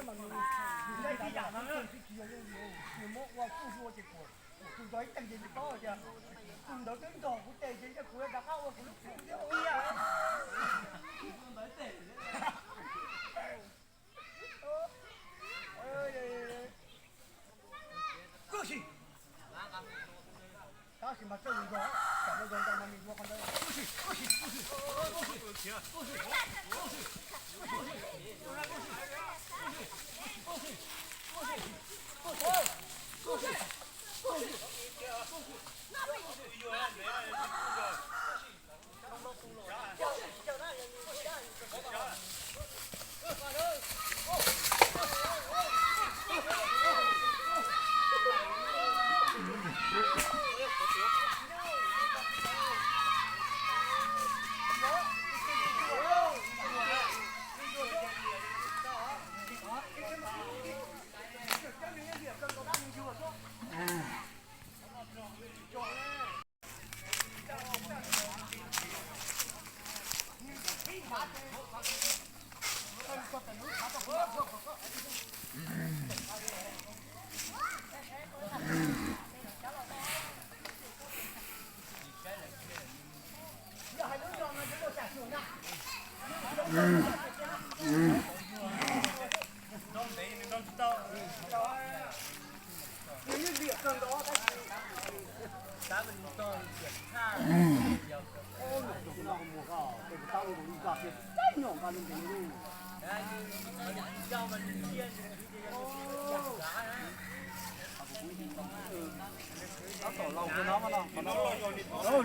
Nws muab ua kuj hlua ces kuv, kuv tus nrog ib teeg ces nws paub tias tus ntawd twb nrog kuv tes ces yog kuv rov qab ua kuv lub kuv thiab ua. Tab sis mas txawj nws zog, tsam no zog ntau mas nws ua qhov ntawd.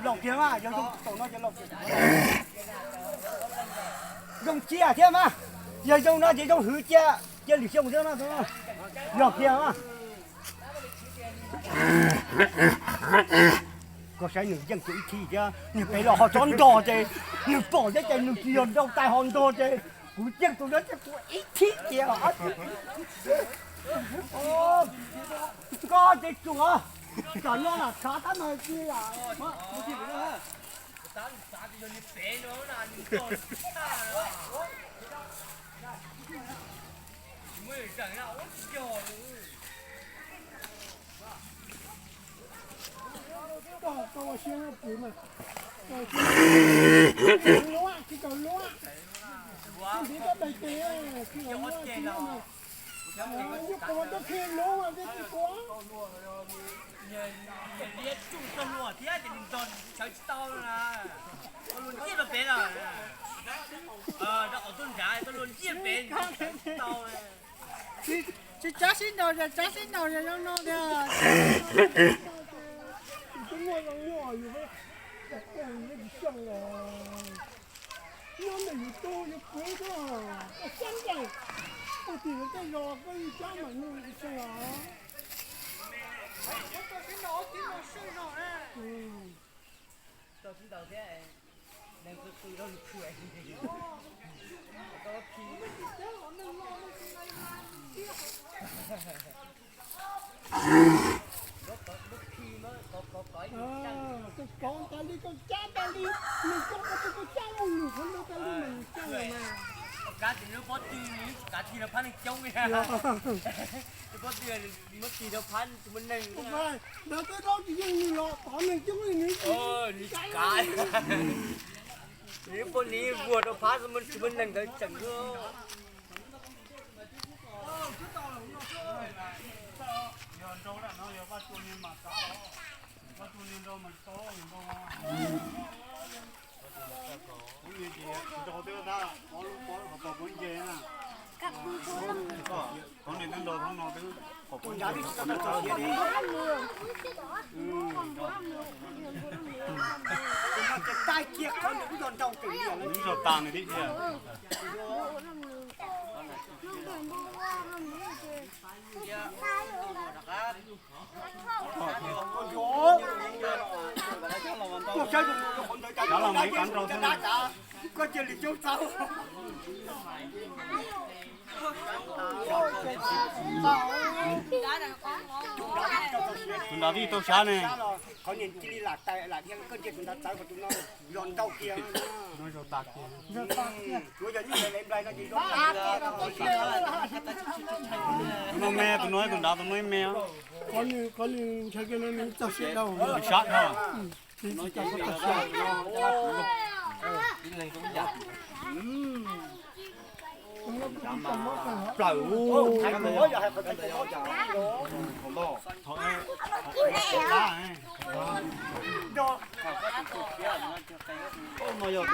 Laus kiag mas, yog zoo tau no ces laus kiag. Zoo cia thiab mas, yog zoo no ces zoo hwv cia, cia lwm xyoo thiab mas. Yog kiag mas. Koj saib nws yeej tus ib thib thiab, nws pem los ho tsob ntog ces nws pom thiab ces nws tsis yog nrau tais ho ntog ces kuv yeej tus no ces kuv ib thib cia. Koj ces tsuas kom nyob lam khav tab mas cia. Koj, koj ua siab pw mas. Koj ua siab pw. Tsis kam luab, tsis kam luab. Koj ntiav koj daim tes, tsis kam luab, tsis luab mas. Nyuj qhuav koj khi luab mas thiaj tsis quav. Liab tsuj txog luag thiab ces nws nrog sawv tsis tau na. Luag ntiaj rau pem lawm. Rau qhov tuaj nrad tau luag ntiaj pem tsis tau. Tsis tsav sib nraus, tsav sib nraus zoo no tiag. Nyob ntawm yus tu yus kwv koj, koj xab ncaim, koj tim tej zos koj yeej cab mam nug xyoo os. Koj kov tas li, koj cab tas li, nws coj koj, koj cab ua nws qhov ntawd tas li mas nws coj mas. Koj kav tis lub pob tw, nws kav tis rau phab neeg coob li. Lub pob tw muab tis rau phab tus muaj neeg. Ntawd twb laub tsis yeej nws los tod neeg coob li nws tsis kav. Nws poj niam vuag rau phab tus muaj neeg ntawd tseem. Tais kiag qhov nws lub zog nraug twm li. Lub zog tas nws tib si. Koj saib, qhov ntawd cas koj cia li coob txaus. Tus nrad twb tau sab ne. Qhov niag cia li lam tawm lam dhia koj ntsia tus nrad txawv kom tus no los ntau kiag. No zaum tas kiag. Tus no me, tus no tus nrad tus no me. Qhov niag ntshai kiag no nws txog siab dhau. Sab dhau. Plaws. No yog